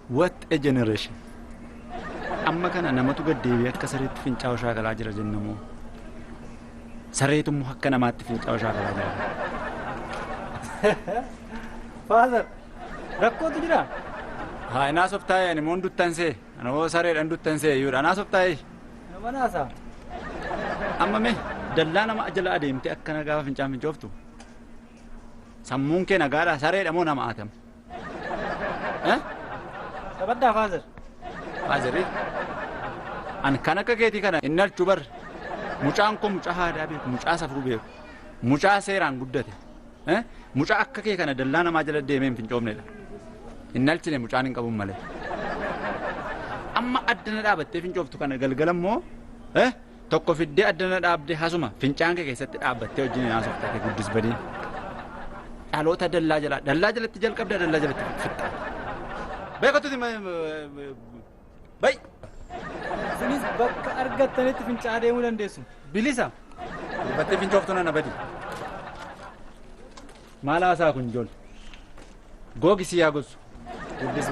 What a generation! Amma kana namatu gad deebi'ee akka sareetti fincaa'u shaakalaa jira jennamoo? Sareetu immoo akka namaatti fincaa'u shaakalaa jira. Father, rakkootu jira. Haa, inaa softaa'ee ani moon duttansee ana hoo sareedhaan duttansee iyyuudha anaa softaa'ee. Nama naasaa. Amma mee dallaa nama jala adeemtee akkana gaafa fincaan fincooftu sammuun kee nagaadhaa sareedha moo nama aatama? Eh? Taphadhaa, Father. Faazarii. An kan akka keetii kana hin nalchu bar. Mucaan kun mucaa aadaa beeku, mucaa safuu beeku, mucaa seeraan guddate. Eh? Mucaa akka kee kana dallaa namaa jala deemee hin fincoofnedha. Hin nalchine mucaan hin qabuun malee. Amma addana dhaabattee fincooftu kana galgala immoo, eh? Tokko fiddee addana dhaabdee hasuma fincaan kee keessatti dhaabbattee wajjin hin haasofta kee guddis badiin. Dhaloota dallaa jalaa dallaa jalatti jalqabdaa dallaa jalatti fixxa. Beekatuti bay. Isinis bakka argattanitti fincaa'aa deemuu dandeessu. Bilisa. Dubbattee fincooftu nana badi. Maal haasaa kun ijoollee? Googi si yaa gosu. Guddis.